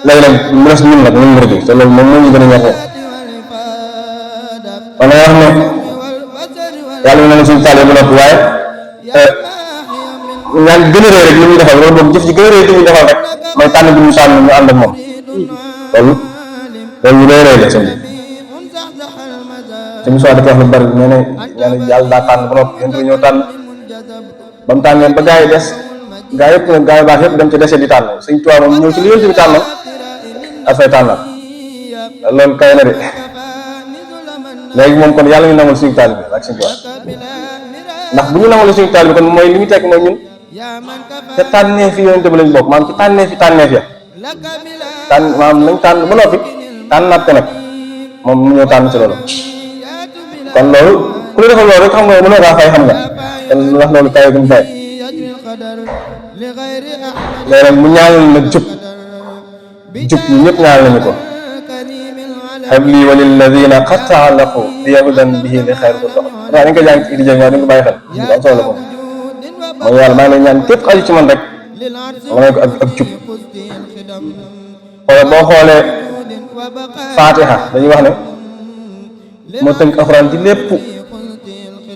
léegi nag mu des ñun nag ñun mbir bi te loolu moom moo ñu gën a ñor kon nag wax ne yàlla na ne suñu taale bu noppi waaye ñaan gën a rëy rek li muy defal loolu boobu jëf ji gën a rëy li muy defal rek mooy tànn bi ñu tànn ñu ànd ak moom loolu ñu lay rëy la sëñ bi te mu da ko wax lu bari nee na yàlla daa tànn ba noppi yéen ñoo tànn ba mu tànnee ba gaa yi des gaa yëpp nag gaa yu baax yëpp dem ci dese di tànn Sëñ Tuubaa moom ñëw ci li yéen bi tànn dafay tànnal loolu kay na de léegi moom kon yàlla ñu nangul suñu taal bi ak Sëñ Tuubaa ndax bu ñu nangul suñu taal bi kon mooy li ñu tekk mooy ñun te tànnee fi yonente bi lañ bokk maanaam ci tànnee fi ya maanaam nañ tànn ba noppi tànnaat ko nag moom mu ñëw tànn ci loolu kon loolu ku la defal loolu rek xam nga mënoo kaa fay xam nga kon wax loolu kawe gum fay léegi nag mu ñaanal nag jub ñu ñëpp ñaanal nañu ko habli wa lilladina qad taallaqu bi yahudan bihi li xayr ko dox waaw dañ ko jàng ci di jàng waaye dañ ko bàyyi xel am solo la moom mooy yàlla maa ngi lay ñaan képp aju ci man rek ma ne ko ak jub wala boo xoolee Fatiha dañuy wax ne moo tënk alxuraan ci lépp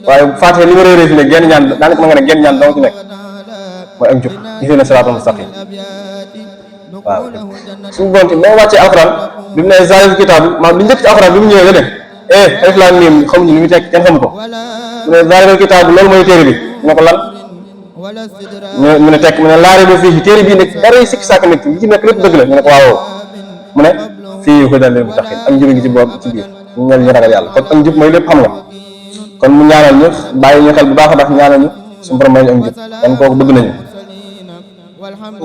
waaye Fatiha li ma réeré fi ne genn ñaan daanaka ma nga ne genn ñaan dama ci nekk mooy ak jub ihdina siraatal mustaqim waaw suñu bonti boo wàccee alxuraan bi mu ne zaalika kitaab maanaam li njëkk ci alxuraan bi mu ñëwee nga ne alif laam miim xamuñu li muy tekk kenn xamu ko mu ne zaalika kitaab loolu mooy téere bi ñu ne ko lan mu ne tekk mu ne laa rayba fiihi téere bii nag dara sikki sàkk nekk li ci nekk lépp dëgg la ñu ne ko waaw mu ne fii hudan lil muttaqiin ak njub ngi ci boobu ci biir ñu ñel ñu ragal yàlla kon ak njub mooy lépp xam nga kon mu ñaanal ñu bàyyi ñu xel bu baax a baax ñaanal ñu suñu borom may ñu ak njub kon kooku bëgg nañu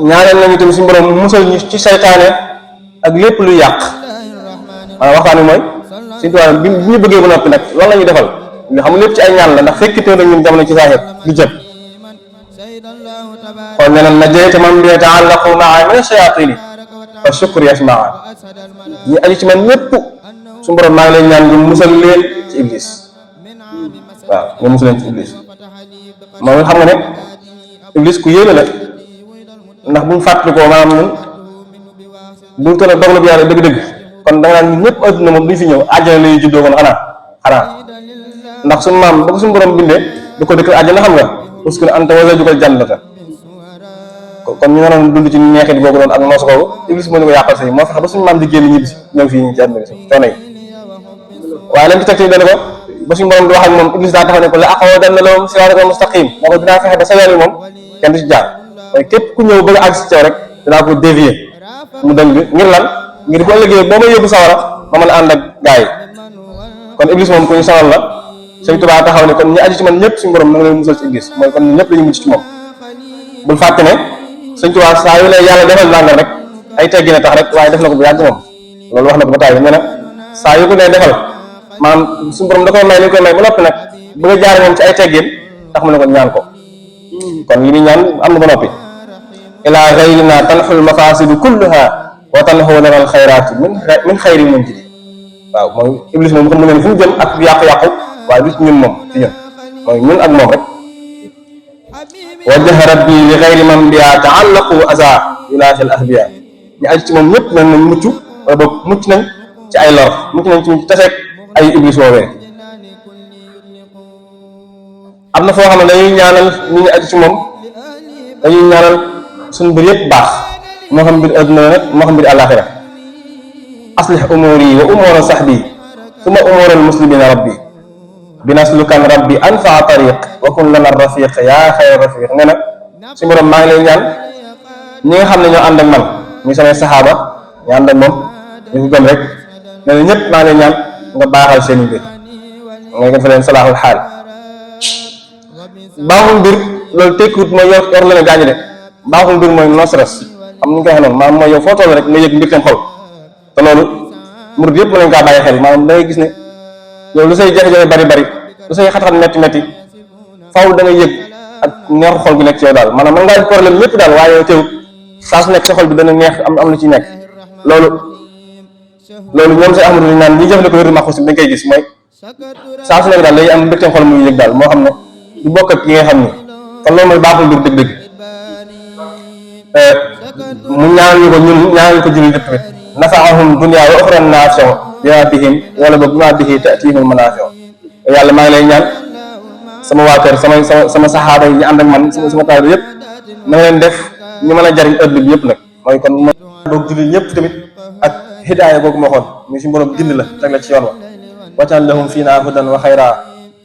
ñaanal nañu tamit suñu borom musal ñu ci saytaane ak lépp luy yàq maanaam waxtaan wi mooy suñu tubaab bi ñu bëggee ba noppi nag loolu la ñuy defal nga xam lépp ci ay ñaan la ndax fekkitoo nag ñun jamono ci saaxir lu jëm xool ne na jeyte man bi taallaqu maa min shayaatini fa shukri yasmaa ñu aju ci man ñëpp suñu borom maa ngi lay ñaan ñu musal leen ci iblis waaw nga musal leen ci iblis moom xam nga ne iblis ku yéeme la ndax bu ñu fàttalikoo maanaam ñun bu ñu toll doglu bi yàlla dëgg-dëgg kon da nga naan ñun ñëpp adduna moom duñ fi ñëw àjjana lay juddoo kon xanaa ndax suñu maam ba ko suñu borom bindee du ko dëkk àjjana xam nga uskun anta wa zawjukal jannata kon ñu naroon dund ci neexit boobu doon ak noos boobu iblis moo ñu ko yàqal say moo fexe ba suñu maam di génn ñibbi si ñëw fii ci àdduna bi si coono yi waaye lañ ci teg ci dana ko ba suñu borom di wax ak moom iblis daa taxaw ne ko la aq'udanna lahum siraatakal mustaqim moo ko dinaa fexe ba sa yoon wi moom kenn du ci jaar waaye képp ku ñëw bëgg a àgg si caw rek dinaa ko dévier mu dëng ngir lan ngir bu ëllëgee boo may yóbbu sawara ma mën a ànd ak gaa yi kon iblis moom ku ñu sonal la Sëñ Tuubaa taxaw ne kon ñi aju ci man ñëpp suñu borom na nga leen musal ci iblis mooy kon ñun ñëpp la ñu mucc ci moom bul fàtte ne Sëñ Tuubaa saa yu ne yàlla defal nangam rek ay teggi na tax rek waaye def na ko bu yàgg moom loolu wax na ko ba taay nee na saa yu ko ne defal maanaam suñu borom da koy may li koy may ba noppi nag bëgg a jaar moom ci ay teggin tax mu ne ko ñaan ko kon li muy ñaan am na ba noppi ilaa gayrina tanxul mafasidu kulluha wa tanxu lana al xayraatu min xayri munjidi waaw mooy iblis moom xam nga ne fu mu jëm ak yàqu-yàqu waaye du ci ñun moom ci ñun mooy ñun ak moom rek wajjaha rabbi li gayri man biha taallaqu aza yulaahi al ahbiya ñu aju ci moom ñëpp nañ nañ mucc wala boog mucc nañ ci ay lor mucc nañ ci taseeg ay iblis woowee am na foo xam ne dañuy ñaanal ñi ñu aju ci moom dañuy ñaanal suñu mbir yëpp baax moo xam mbir adduna la nag moo xam mbir àllaaxira aslih umuri wa umura sahbi summa umura almuslimina rabbi binaslukan rabbi anfaa tariq wa kun lana rafiq yaa xayra rafiq nee na si borom maa ngi lay ñaan ñi nga xam ne ñoo ànd ak man ñu samay saxaaba ñu ànd ak moom ñu ko gëm rek nee na ñëpp maa ngi lay ñaan nga baaxal seen i mbir nga gën fa leen salaaxul xaal baaxul mbir loolu tekkiwut mooy yor la ne gaañu de baaxul mbir mooy no stress xam ni ñu koy waxee noonu maanaam mooy yow foo toll rek nga yëg mbir seen xol te loolu murid yëpp mën nañ kaa bàyyi xel maanaam da ngay gis ne yow lu say jafe-jafe bari lu say xat-xat metti faaw da ngay yëg ak neexu xol bi nekk ci yow daal maanaam mën ngaa am problème lépp daal waaye yow teewut saa su nekk sa xol bi dana neex am lu ci nekk loolu ñoom say ahmadu naan ñi jëfandikoo wér maxus dañ koy gis mooy saa su nekk daal day am mbégte xol muy yëg daal moo xam ne du bokk ak ki nga xam ni kon loolu mooy baaxul mbir dëgg-dëgg mu ñaanal ñu ko ñun ñaanal ko jullit yëpp tamit nafaahum dunya wa uxra naafi'u bima bihim wala ba bima bihi ta'tihimul manaafi'u yàlla maa ngi lay ñaan sama waa kër sama saxaaba yi ñu ànd ak man sama taal yëpp na nga leen def ñu mën a jariñ ëllëg bi yëpp nag mooy kon moom boog jullit ñëpp tamit ak hidaaya googu ma waxoon muy suñu borom gind la teg la ci yoon wa waj'al lahum fiina hudan wa xayra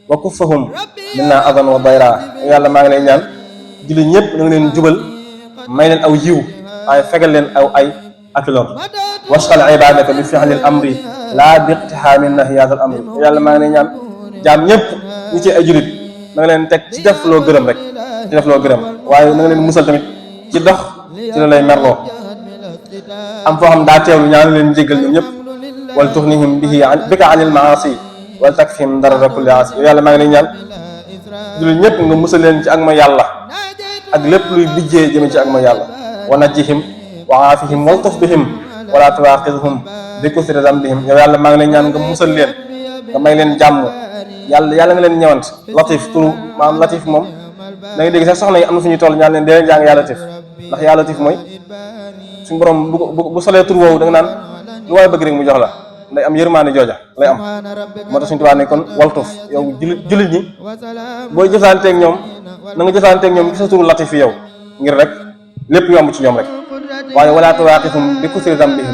wa kuffahum minna adan wa dayra yàlla maa ngi lay ñaan jullit ñëpp na nga leen jubal may leen aw yiw waaye fegal leen aw ay ak lor wasal ibadaka bi fi'lil amri laa bi iqtihaamin nahiyaatil amri yàlla maa ngi lay ñaan jaam ñëpp ñi ci ay jullit na nga leen teg ci def loo gërëm rek ci def loo gërëm waaye na nga leen musal tamit ci dox ci la lay merloo am foo xam daa teewlu ñaan leen jéggal ñoom ñëpp wal tuxnihim bika anil maasi wal takfihim darara kulli aasi yàlla maa ngi lay ñaan jullit ñëpp nga musal leen ci ak ma yàlla ak lépp luy bijjee jëme ci ak ma yàlla wa najjihim wa aafihim waltuf bihim wala tuwaaxidhum bi kusri dambihim yow yàlla maa ngi lay ñaan nga musal leen nga may leen jàmm yàlla nga leen ñëwant latif turu maam latif moom da ngay dégg sax soxna yi am na fu ñuy toll ñaan leen dee leen jàng yàlla latif ndax yàlla latif mooy suñu borom bu solee tur woowu da nga naan lu waay bëgg rek mu jox la day am yërmaane jooja lay am moo tax suñu tubaab ne kon waltuf yow jullit ñi booy jëflanteeg ñoom na nga jëflanteeg ñoom sa turu latif yow ngir rek lépp yomb ci ñoom rek waaye wala tuwaaqifhum bi kusri dambihim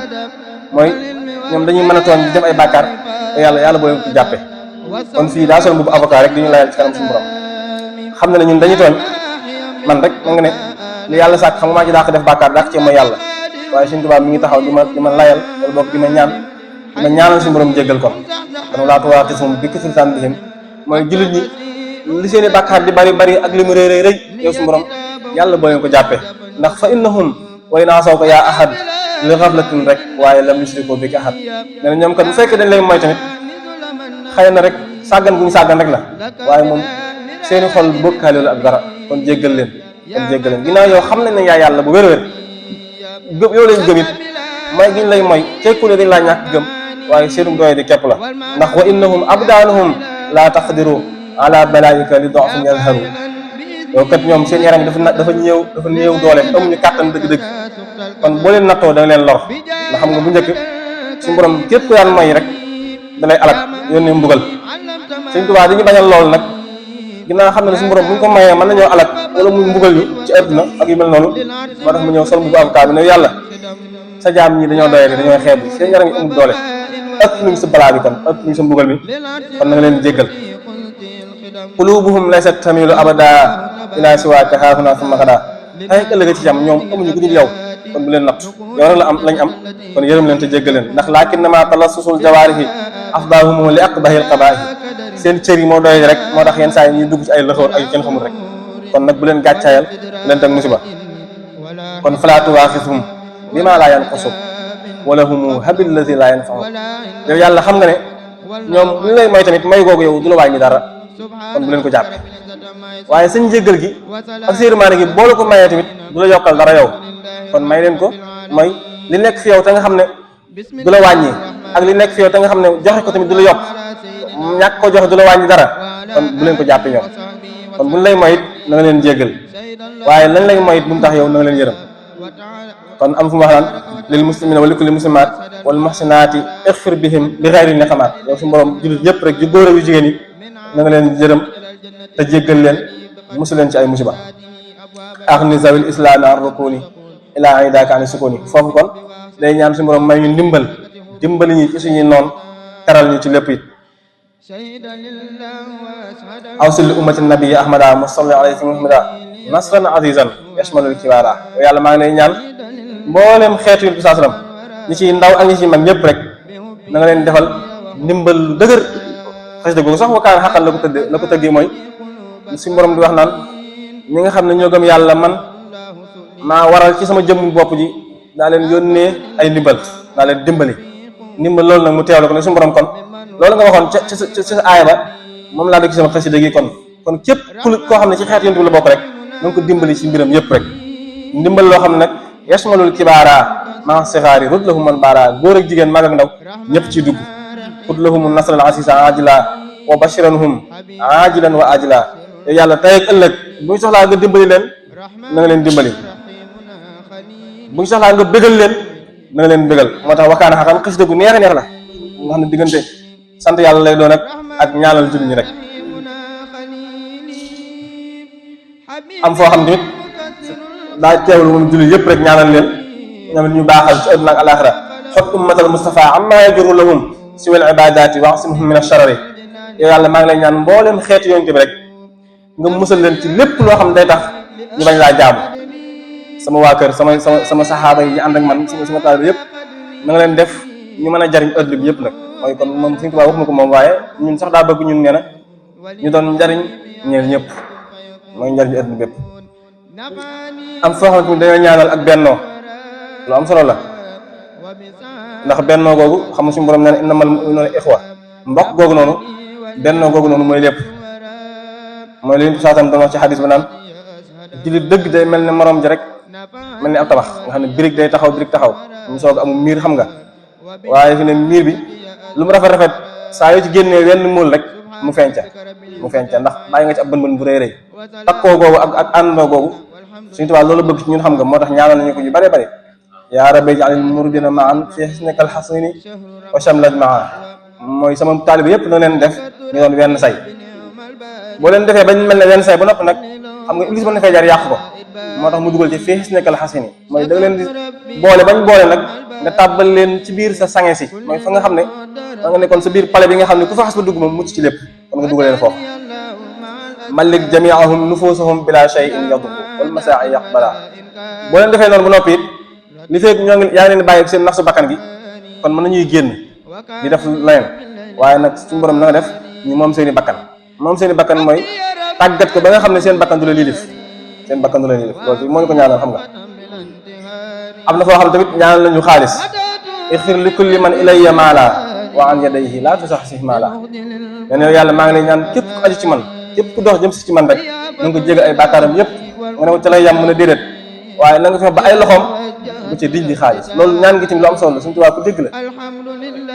mooy ñoom dañuy mën a tooñ di def ay bàkkaar te yàlla boo leen ko jàppee kon fii daa sol mbubu avocat rek di ñu layal ci kanam suñu borom xam na ne ñun dañuy tooñ man rek ma nga ne li yàlla sàkk xam nga maa ci dàq def bàkkaar dàq ci mooy yàlla waaye suñu tubaab mi ngi taxaw di ma layal wala boog di ma ñaanal suñu borom jéggal kon wala tuwaaqifhum bi kusri dambihim mooy jullit ñi li seeni bàkkaar di bari ak li mu rëy yow suñu borom yàlla boo leen ko jàppee ndax fa innahum wa in asawka yaa ahad li ghaflatin rek waaye lam yusriku bika ahad nee na ñoom kat bu fekkee dañ lay mooy tamit xëy na rek sàggan gu ñu sàggan rek la waaye moom seeni xol bokkaale la ak dara kon jéggal leen ginnaaw yow xam nañ ne yaa yàlla bu wér-wér yow lañ gëm it mooy giñ lay mooy tekku ne dañ laa ñàkk gëm waaye seenu doye di képp la ndax wa innahum abdaanuhum laa taqdiru ala balaika li dofin yazharu yow kat ñoom seen yaram dafa néew doole amuñu kàttan dëgg-dëgg kon boo leen nattoo da nga leen lor ndax xam nga bu njëkk suñu borom képp ku daan mooy rek da lay alak yónnee mbugal Sëñ Tuubaa dañuy bañal lool nag ginnaaw xam ne ne suñu borom bu ñu ko mayee mën nañoo alak wala muy mbugal ñu ci àdduna ak yu mel noonu moo tax mu ñëw sol mbubu avocat bi ne yàlla sa jaam ñi dañoo doyee dañoo xeebu seen yaram yi amul doole ëpp nañ sa balaa bi kon ëpp nañ sa mbugal mi kon na nga leen jéggal qulubuhum laysat tamilu abada ila siwaaka haahuna summa gada ay ëllëg ci jàmm ñoom amuñu ku dul yow kon bu leen natt yow rek lañ am kon yërëm leen te jéggal leen ndax lakinnama talassusul jawaarihi afdahumu li aqbahil qabaahi seen cër yi moo doy rek moo tax yenn saa yi ñuy dugg ci ay lëxoor ak yu kenn xamul rek kon nag bu leen gàccaayal bu leen teg musiba kon falaa tuwaaxishum bimaa laa yanqusu wala humu habil lazi laa yanfa'u yow yàlla xam nga ne ñoom bu ñu lay may tamit may googu yow du la wàññi dara kon bu leen ko jàppe waaye seen njéggal gi ak sérmaane gi boo la ko mayee tamit du la yokkal dara yow kon may leen ko mooy li nekk fi yow te nga xam ne du la wàññi ak li nekk fi yow te nga xam ne joxe ko tamit du la yokk ñàkk ko joxe du la wàññi dara kon bu leen ko jàppe ñoom kon buñ lay moyit na nga leen jéggal waaye lañ lay moyit bu mu tax yow na nga leen yërëm kon am fu mu wax naan lil muslimina wa li kulli muslimaat wal muhsinaati ixfir bihim bi xayri niqamaat yow su borom jullit yëpp rek ju góor ak yu jigéen yi na nga leen yërëm te jéggal leen musu leen ci ay musiba axni zawil islaami an rukuni ilaa idaaka ani sukuni foofu kon day ñaan suñu borom may ñu dimbali ñi ci suñuy noon teral ñu ci lépp it awsil li ummati nabii ahmada musalli alayhi muhammada nasran azizan yashmalul kibaara yàlla maa ngi lay ñaan mboolem xeetu yi bi saa sallam ñi ciy ndaw ak ñi ciy mag ñëpp rek na nga leen defal ndimbal lu dëgër xasida googu sax wakaan xaqal la ko tëggee mooy suñu borom di wax naan ñi nga xam ne ñoo gëm yàlla man maa waral ci sama jëmm bopp ji daa leen yónnee ay ndimbal daa leen ndimbal loolu nag mu teewlu ko ne suñu borom kon loolu nga waxoon ca sa aaya ba moom laa dégg sama xasida gi kon képp koo xam ne ci xeet yonent bi la bokk rek na nga ko dimbali ci mbiram yëpp rek ndimbal loo xam ne nag yasmalul kibaara maa sixaari rut lahum man baara góor ak jigéen mag ak ndaw ñëpp ciy dugg rut lahum nasran asisa ajila wa bashiranhum ajilan wa ajila yow yàlla tey ak ëllëg bu ñu soxlaa nga dimbali leen na nga leen dimbali buñ soxlaa nga bégal leen na nga leen bégal moo tax wakkaana xaqan xasida gu neex a neex la nga xam ne diggante sant yàlla lay doon ak ñaanal jullit ñi rek. am foo xam tamit daa teewlu moom jullit yëpp rek ñaanal leen ñoom it ñu baaxal ci àdduna ak alaxira xot ummatal Mustafa amma yajuru lahum siwal ibadati wa asimhum min asharari yow yàlla maa ngi lay ñaan mbooleem xeeti yonent bi rek nga musal leen ci lépp loo xam ne day tax ñu bañ laa jaamu. sama waa kër sama saxaaba yi ñu ànd ak man sama taalibe yëpp na nga leen def ñu mën a jariñ àdduna bi yëpp nag mooy kon moom Sëriñ Tuubaa wax na ko moom waaye ñun sax daa bëgg ñun nee na ñu doon njariñ ñeel ñëpp mooy njariñ àdduna bépp. am foo xamante ni dañoo ñaanal ak bennoo lu am solo la ndax bennoo googu xam nga suñu borom nee na innamal mu'minuuna ixwa mbokk googu noonu bennoo googu noonu mooy lépp mooy li saatam doon wax ci xadis ba naan jullit dëgg day mel ne morom ji rek mel ni ab tabax nga xam ne birig day taxaw birig taxaw ñu soog amul miir xam nga waaye fi ne miir bi lu mu rafet rafet saa yoo ci génnee wenn muul rek mu fenca ndax bàyyi nga ci ab bën bën bu rëy rëy takkoo googu ak àndoo googu Sëriñ Tuubaa loolu bëgg ci ñun xam nga moo tax ñaanal nañu ko yu bare bare yaa rabbi ja'alil muridina ma'an fi hisnikal hasini wa shamlat ma'a mooy sama taalibe yëpp na leen def ñu doon wenn say boo leen defee bañ mel ne wenn say ba noppi nag xam nga Iblis mën na fay jaar yàq ko moo tax mu dugal ci fi hisnikal hasini mooy da nga leen di boole bañ boole nag nga tàbbal leen ci biir sa sange si mooy fa nga xam ne da nga nekkoon sa biir pale bi nga xam ne ku fa xas ba dugg moom mucc ci lépp kon nga dugal leen foofu malik jamiahum nufusahum bila shay'in yadurru wal masaa'i yaqbala boo leen defee noonu bu noppi it li fekk ñoo ngi yaa ngi leen di bàyyi seen nafsu bakkan gi kon mën nañuy génn di def leneen waaye nag suñu borom na nga def ñu moom seen i bakkan mooy tàggat ko ba nga xam ne seen bakkan du la lilif loolu moo ñu ko ñaanal xam nga am na foo xam tamit ñaanal lañu xaalis ixfir li kulli man ilayya maala wa an yadayhi laa tusaxsih maala len yàlla maa ngi lay ñaan képp ku aju ci man képp ku dox jëm si ci man rek na nga ko jégal ay bàkkaaram yépp nga ne ko ca lay yam mën a déedéet waaye na nga fexe ba ay loxoom bu ci dij di xaalis loolu ñaan ngi tamit lu am solo la Sëriñ Tuubaa ku dégg la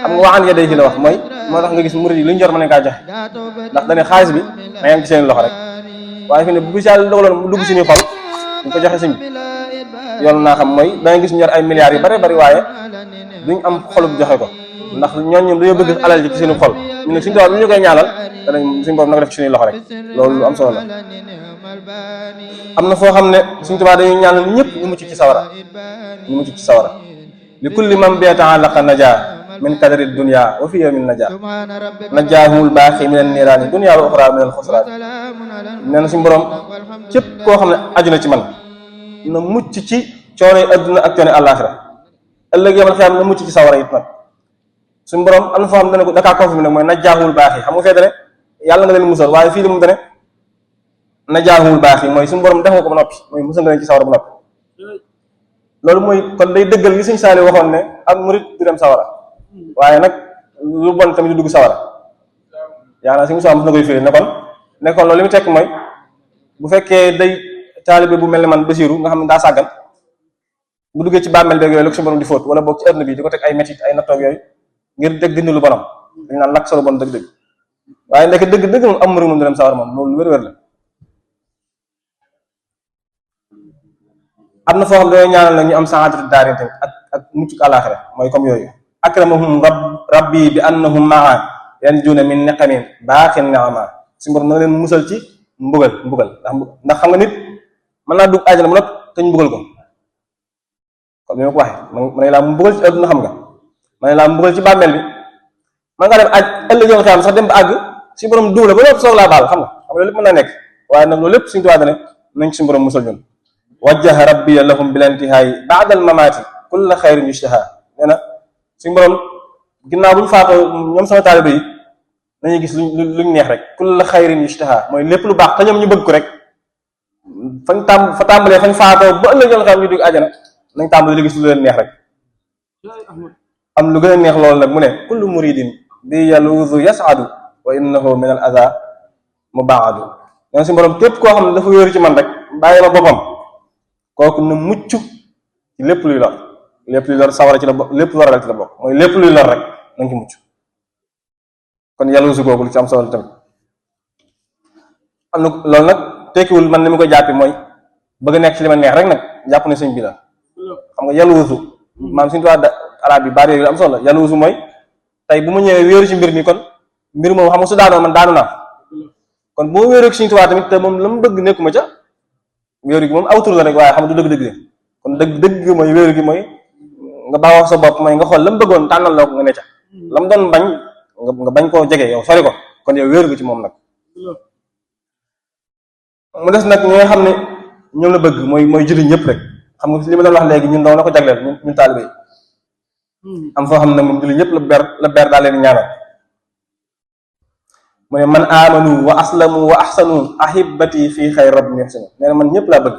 xam nga wa an yadayhi la wax mooy moo tax nga gis murid yi lu ñu yor mën nañ kaa joxe ndax dañu xaalis bi na ngeen ci seen loxo rek waaye fi ne bu yàlla dogaloon mu dugg suñuy xol ñu ko joxe sëñ bi yoon naa xam mooy da nga gis ñu yor ay milliards yu bare bari waaye duñ am xolub joxe ko ndax ñoom dañoo bëgg alal ji ci seen xol ñu ne Sëriñ Tuubaa bi ñu koy ñaanal danañ suñu borom na ko def ci suñuy loxo rek loolu lu am solo la. am na foo xam ne Sëriñ Tuubaa dañuy ñaanal ñëpp ñu mucc ci sawara li kulli man bi ta'allaqa najaa min kadari dunya wa fi yawmin najaahumul baaxi min an-niiraani dunya wa uxraa min al-xusraan nee na suñu borom képp koo xam ne aju na ci man na mucc ci coono adduna ak coono àllaaxira ëllëg yamal xiyaam na mucc ci sawara it nag suñu borom am na foo xam ne ko dakaa confirmé nag mooy najaahumul baaxi xam nga fee dane yàlla nga leen musal waaye fii li mu dane najaahumul baaxi mooy suñu borom def nga ko ba noppi mooy musal nga leen ci sawara ba noppi loolu mooy kon day dëggal li Sëriñ Saaliw waxoon ne ak murit du dem sawara waaye nag lu bon tamit du dugg sawara yaa naa si musaa mos na koy firi ne kon loolu li mu tekk mooy bu fekkee day taalibe bu mel ne man Basiiru nga xam ne daa sàggan bu duggee ci bàmmeel beeg yooyu la ko suñu borom di fóot wala boog ci àdduna bi di ko teg ay métit ay nattoog yooyu ngir dëgg dindi lu bonam dañu naan lakk solo bon dëgg-dëgg waaye ndekk dëgg moom am murit moom du dem sawara moom loolu wér-wér la. am na foo xam ne dañoo ñaanal nag ñu am saadatu daarin tamit ak mucc àllaaxira mooy comme yooyu akramahum rabbi bi annahum maa yanjuuna min niqamin baaxin ni'ama suñu borom na nga leen musal ci mbugal ndax xam nga nit mën naa dugg àjjana mu nag te ñu mbugal ko comme ni ma ko waxee ma ne laa mbugal ci àdduna xam nga ma ne laa mbugal ci bàmmeel bi man nga dem ëllëg yoon xam sax dem ba àgg suñu borom dugal ba lépp soog laa baal xam nga loolu lépp mën naa nekk waaye nag loolu lépp suñu tubaab ne nañ ci suñu borom musal ñun wajjaha rabbiya lahum bil intihaayi ba'da al mamaati kulla xayrin yushtaha nee na suñu borom ginnaaw bu ñu faatoo ñoom sama taalibe yi dañuy gis luñ neex rek kulla xayrin yushtaha mooy lépp lu baax te ñoom ñu bëgg ko rek fa tàmbalee fañ faatoo ba ëllëg yoon xam ñu dugg àjjana nañ tàmbalee di gis lu leen neex rek am lu gën a neex loolu nag mu ne kullu muridin bi yaluudu yas'adu wa innahu min al adha mubaadu nee na suñu borom képp koo xam ne dafa wéeru ci man rek bàyyi ma boppam kooku na mucc ci lépp luy lor sawara ci la bokk lépp lor rek ci la bokk mooy lépp luy lor rek nañ ci mucc kon yàlla su googu lu ci am solo tamit am na loolu nag tekkiwul man ni ma koy jàppi mooy bëgg nekk ci li ma neex rek nag jàpp ne sëñ bi la xam nga yaluusu maanaam suñu tubaab arab yi baat yooyu am solo yaluusu mooy tey bu ma ñëwee wéeru ci mbir mi kon mbir moom xam nga su daanoo man daanu naa kon bu ma wéeru ci suñu tubaab tamit te moom la mu bëgg nekkuma ca wéeru gi moom awtur la rek waaye xam nga du dëgg-dëgg kon dëgg mooy wéeru gi mooy nga baaxoo sa bopp mooy nga xool la mu bëggoon tànnal la ko nga ne ca la mu doon bañ nga bañ koo jege yow sori ko kon yow wéeru gi ci moom nag mu des nag ñi nga xam ne ñoom la bëgg mooy julli ñëpp rek xam nga li ma doon wax léegi ñun doo na ko jagleel ñun taalibe am foo xam ne moom julli ñëpp la ber daa leen ñaanal mu ne man amanu wa aslamu wa ahsanu ahibati fii xayri rabbin yuhsinu nee na man ñëpp laa bëgg